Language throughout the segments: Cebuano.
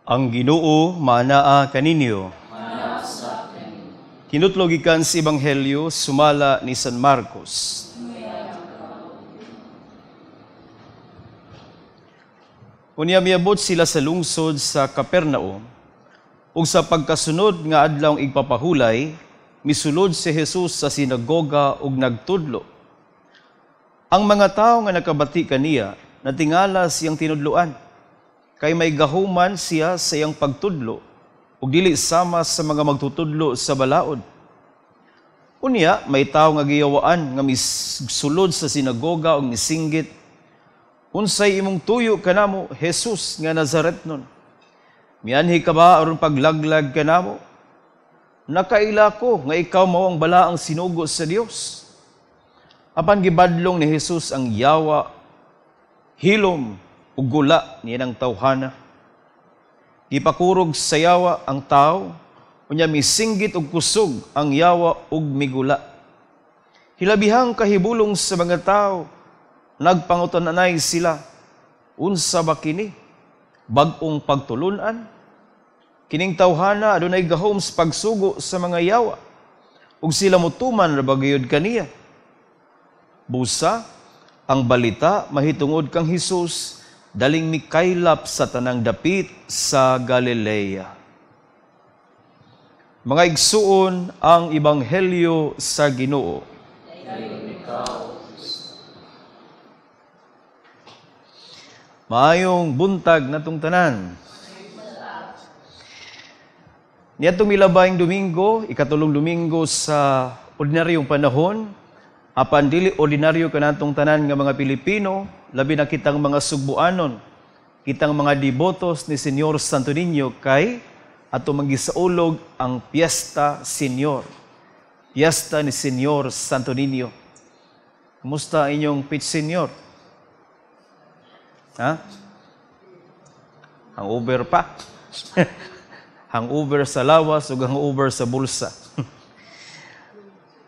Ang Ginoo maanaa kaninyo. Kinutlo gikan sa Ebanghelyo sumala ni San Marcos. Unya miabot sila sa lungsod sa Capernaum, ug sa pagkasunod nga adlawng igpapahulay, misulod si Jesus sa sinagoga ug nagtudlo. Ang mga tawo nga nakabati kaniya natingala siyang tinudloan, kay may gahuman siya sa iyang pagtudlo ug dili sama sa mga magtutudlo sa balaod. Unya may tawo nga giyawaan nga misulod sa sinagoga ug misinggit, "Unsay imong tuyo kanamo, Jesus nga Nazaretnon? Mianhi ka ba aron paglaglag kanamo? Nakaila ko nga ikaw mao ang balaang sinugo sa Dios." Apan gibadlong ni Jesus ang yawa, hilom ug gula niyanang tawhana. Gipakurog sa yawa ang tawo, unya misinggit og kusog ang yawa ug migula. Hilabihang kahibulong sa mga tawo, nagpangutan-anay sila, "Unsa ba kini? Bag-ong pagtulunan? Kining tawhana adunay gahom sa pagsugo sa mga yawa, ug sila motuman ra ba gayud kaniya?" Busa, ang balita mahitungod kang Hesus daling mikaylap sa tanang dapit sa Galilea. Mga igsuon, ang Ebanghelyo sa Ginoo. Maayong buntag natong tanan. Niadtong milabayng Domingo, ikatulong Domingo sa ordinaryong panahon, apan dili ordinaryo kanatong tanan nga mga Pilipino, labi na kitang mga Sugbuanon, kitang mga debotos ni Señor Santo Niño, kay ato magisaulog ang Piyesta Señor. Piyesta ni Señor Santo Niño. Kumusta ang inyong Pitch Señor? Ha? Hangover pa. Hangover sa lawas ug hangover sa bulsa.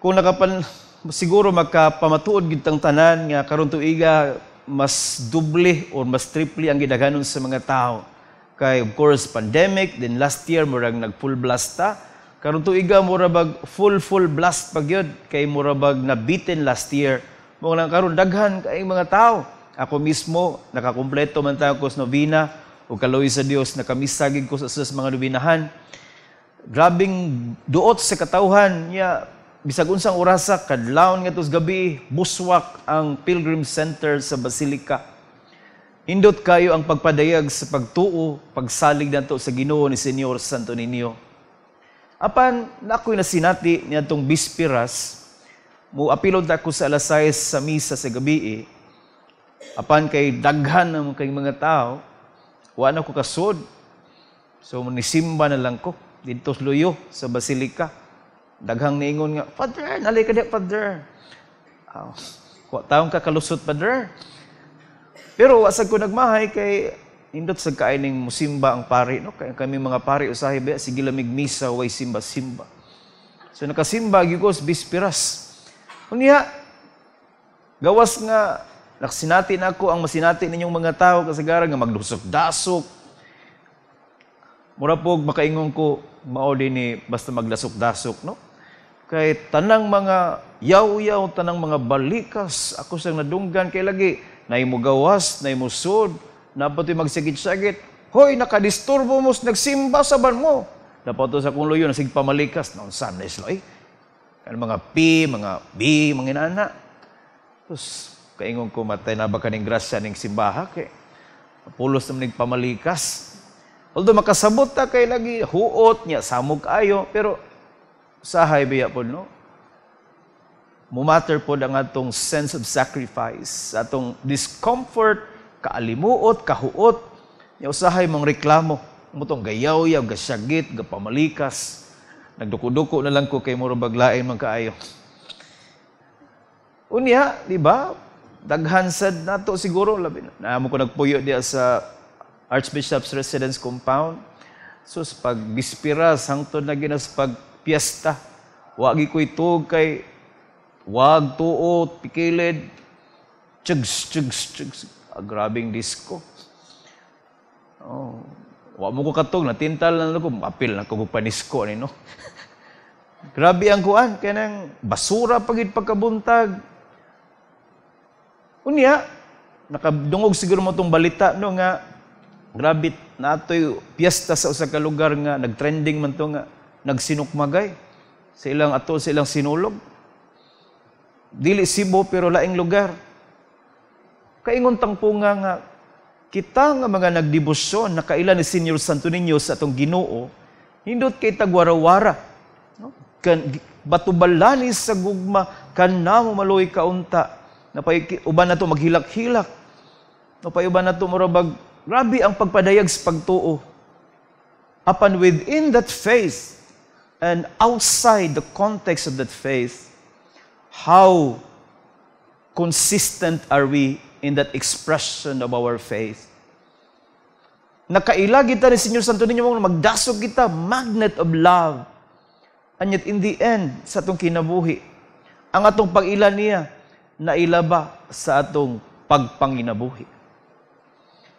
Kung nakapan siguro makapamatuod gid tang tanan nga karon tuiga mas doble or mas triple ang gidaghanon sa mga tao. Kay of course pandemic, then last year murag nag full blast ta. Karon tuiga mura bag full full blast pa gyud kay mura bag nabitin last year. Mo lang karon daghan kay mga tao. Ako mismo nakakumpleto man ta ko sa novena ug kaluoy sa Dios nakamisa gid ko sa mga nobinahan. Grabing duot sa katawhan niya, bisag unsang orasa kadlawon ngadto sa gabi, buswak ang Pilgrim Center sa Basilica. Indot kayo ang pagpadayag sa pagtuo, pagsalig nato sa Ginoo ni Señor Santo Niño. Apan nakoy nasinati niadtong bispiras, mo apilod ako sa alas 6 sa misa sa gabi. Apan kay daghan naman kay mga tao, wa na ko kasud. So nisimba na lang ko didto sa luyo sa Basilica. Daghang niingon nga, "Father, nalay ka di, Father. Oh, wa taong kakalusot, Father." Pero wa sad ko nagmahay kay indot sad kaay ning musimba ang pari, no? Kay kami mga pari usahay ba sige lamig misa way simba-simba. So nakasimba gyud ko sa bispiras. Unya gawas nga naksinati na ako ang masinati ninyong mga tao kasagaran nga magdusok-dasok. Mura pog makaingon ko mao din ni basta magdasok-dasok, no? Kay tanang mga yaw-yaw, tanang mga balikas, ako sang nadunggan kay lagi nay mo gawas, nay mo sud, napatoy magsigit-sagit. Hoy, nakadisturbo mo nagsimba sa ban mo. Dapat to sa akong luyo nasig pamalikas, naunsa na isla eh. Kan mga P, mga B, mga inana. Tapos kaingon ko, matay na ba kaning grasya ning simbaha kay pulos naman ning pamalikas. Although makasabot ta kay lagi huot niya samog ayo, pero sahay biya pod, no? Mumatter pod ang atong sense of sacrifice, atong discomfort, kaalimuot, kahuot. Nya usahay mong reklamo, mutong gayaw-yaw, gasyagit, gapamalikas. Nagduko-duko na lang ko kay mura baglain man kaayo. Unya, di ba? Daghan sad nato siguro labi na mo ko nagpuyo diya sa Archbishop's Residence Compound. So sa pagbispiras hangtod na ginas pagpiesta, wagi ko'y tuog kay wag tuot pikilid chugs chugs chugs, grabing disco. Oh, Wa mo ko katog, natintal na ko, apil na ko panisko ni, no. Grabe ang kuan, kanang basura pagid pagkabuntag. Unya, nakadungog siguro mo tong balita, no, nga grabe natoy piyesta sa usa ka lugar nga nagtrending man to nga nagsinukmagay sa ilang ato sa ilang sinulog. Dili Cebu pero laing lugar. Kaingon tang punga nga kita nga mga nagdebosyon nakaila ni Senyor Santo Niño sa atong Ginoo, hindot kay tagwara-wara. No? Kan batubalani sa gugma kanamo maluoy kaunta. Napay uban nato maghilak-hilak. Napay uban nato murabag grabe ang pagpadayag sa pagtuo. Apan within that faith and outside the context of that faith, how consistent are we in that expression of our faith? Nakaila kita ni Senyor Santo Niño, magdasok kita, magnet of love. And yet in the end, sa atong kinabuhi, ang atong pag-ila niya, naila ba sa atong pagpanginabuhi?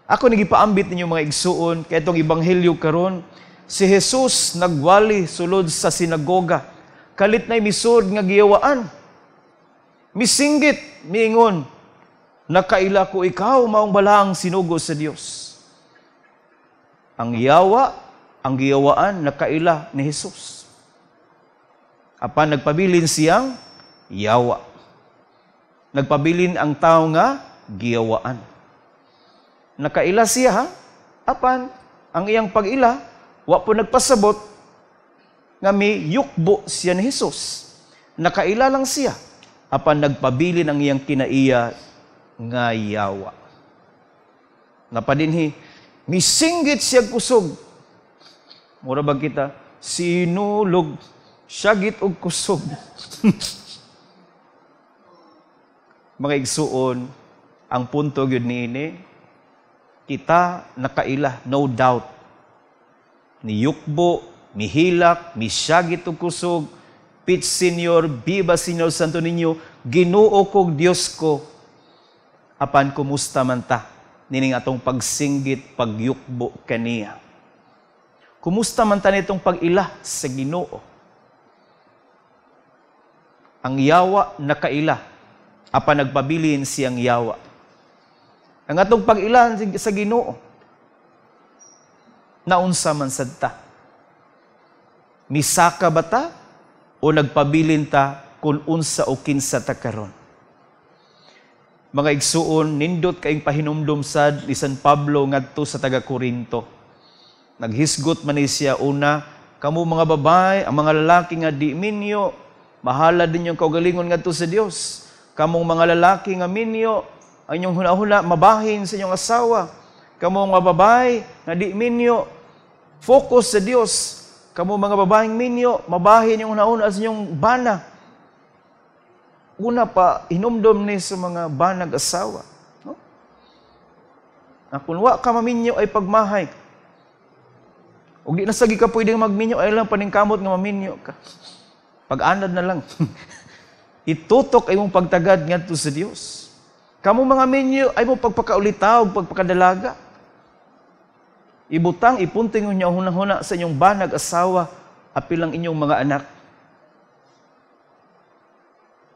Ako nagipaambit ninyo, mga igsuon, kay itong ebanghelyo karon, si Jesus nagwali sulod sa sinagoga. Kalit na'y misud nga giyawaan. Misinggit, miingon, "Nakaila ko ikaw maong balaang sinugo sa Dios." Ang yawa, ang giyawaan, nakaila ni Jesus. Apan nagpabilin siyang yawa. Nagpabilin ang tao nga giyawaan. Nakaila siya, ha? Apan ang iyang pag-ila, wa po nagpasabot nga mi yukbo siya ni Jesus. Nakaila lang siya, apan nagpabilin ang iyang kinaiya nga yawa. Napadinhi, misinggit siya kusog. Mura ba kita, sinulog, syagit og kusog. Mga igsuon, ang punto gyud niini, kita nakaila, no doubt. Niyukbo, mihilak, misyagit og kusog, Pit Senior, Viva Señor Santo Niño, Ginoo kog Dios ko. Apan kumusta man ta nining atong pagsinggit, pagyukbo kaniya? Kumusta man ta nitong pag-ila sa Ginoo? Ang yawa nakaila, apan nagpabilin siyang yawa. Ang atong pag-ila sa Ginoo, naunsa man sad ta? Misaka ba ta o nagpabilin ta kung unsa o kinsa ta karon? Mga igsuon, nindot kaing pahinumdum sad ni San Pablo ngadto sa taga Korinto. Naghisgot man ni siya una, "Kamo mga babae, ang mga lalaki nga di minyo, mahala din yung kaugalingon ngadto sa Dios. Kamong mga lalaki nga minyo, ang inyong hunahuna mabahin sa inyong asawa. Kamong mga babae nga di minyo, focus sa Dios. Kamo mga babaeng minyo, mabahin yung hunahuna sa inyong bana." Una pa, hinumdum ni sa mga banag asawa. No? Na kung wa ka maminyo ay pagmahay. Ug di na sagi ka pwedeng magminyo, ay lang paningkamot nga maminyo ka. Pag-anad na lang. Itutok ay mong pagtagad ngadto sa Dios. Kamo mga minyo ay mo pagpakaulitaw, pagpakadalaga. Ibutang, ipunting inyo hunahuna sa inyong banag asawa, apil ang inyong mga anak.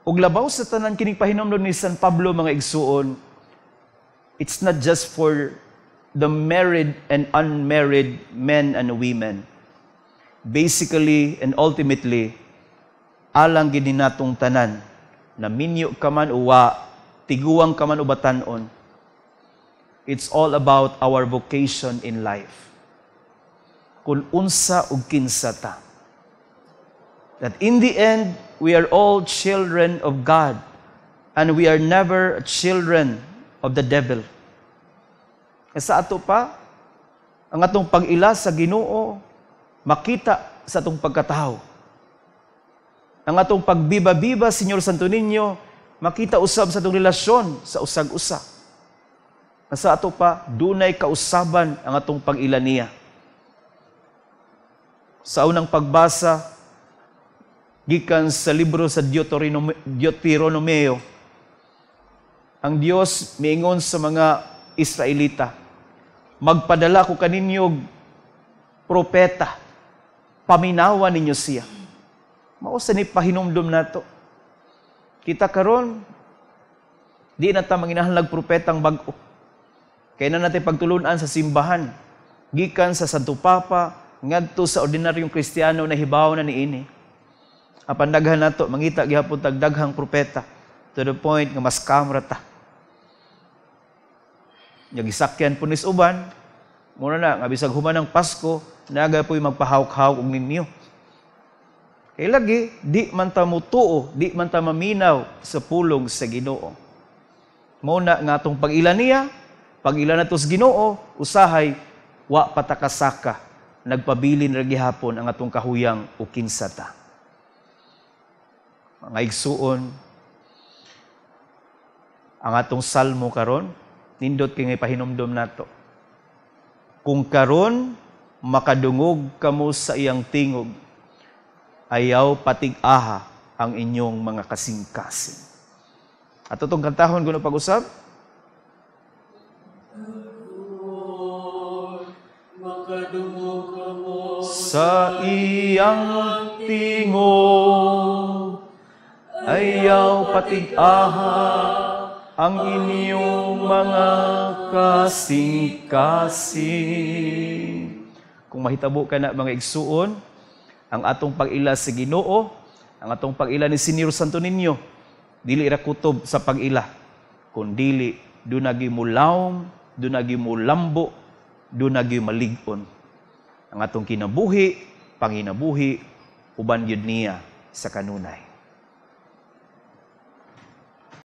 Ug labaw sa tanan kining pahinumdom ni San Pablo, mga igsuon, it's not just for the married and unmarried men and women. Basically and ultimately, alang gid natong tanan, na minyo ka man o wa, tiguang ka man o batan-on, it's all about our vocation in life. Kung unsa ug kinsa ta. That in the end, we are all children of God and we are never children of the devil. Sa ato pa, ang atong pag-ila sa Ginoo makita sa atong pagkatawo. Ang atong pagbiba-biba, Senyor Santo Niño, makita usab sa atong relasyon sa usag-usa. Sa ato pa, dunay kausaban ang atong pag-ila niya. Sa unang pagbasa, gikan sa libro sa Deuteronomio, ang Dios miingon sa mga Israelita, "Magpadala ko kaninyo Propeta. Paminawa ninyo siya. Mao sa ni pahinumdum nato. Kita karon, di na ta manginahanglag propetang bag-o. Kay na natin pagtulunan sa simbahan, gikan sa Santo Papa ngadto sa ordinaryong Kristiyano, na hibaw na niini. Apan daghan nato mangita gihapon tag daghang propeta to the point nga mas kamra ta. Nya gisakyan po nis uban, muna na nga bisag human ng Pasko, naga po'y magpahawk-hawk og ninyo. Kay lagi, di man ta mutuo, di man ta maminaw sa pulong sa Ginoo. Mao na nga atong pag-ila niya, pag-ila nato sa Ginoo, usahay wa patakasaka, nagpabilin ra gihapon ang atong kahuyang o kinsa ta. Mga igsuon, ang atong salmo karon, nindot kay ngay pahinumdom nato. Kung karon makadungog kamo sa iyang tingog, ayaw patig-aha ang inyong mga kasing-kasing. Ato tong kantahon kuno pag-usab. Makadungog kamo sa iyang tingog, ayaw patig-aha ang inyong mga kasing-kasing. Kung mahitabo ka na, mga igsuon, ang atong pag-ila sa Ginoo, ang atong pag-ila ni Senyor Santo Niño, dili ra kutob sa pag-ila, kundili dunagi mulawom, dunagi mulambo, dunagi malig-on. Ang atong kinabuhi, panginabuhi, uban gyud niya sa kanunay.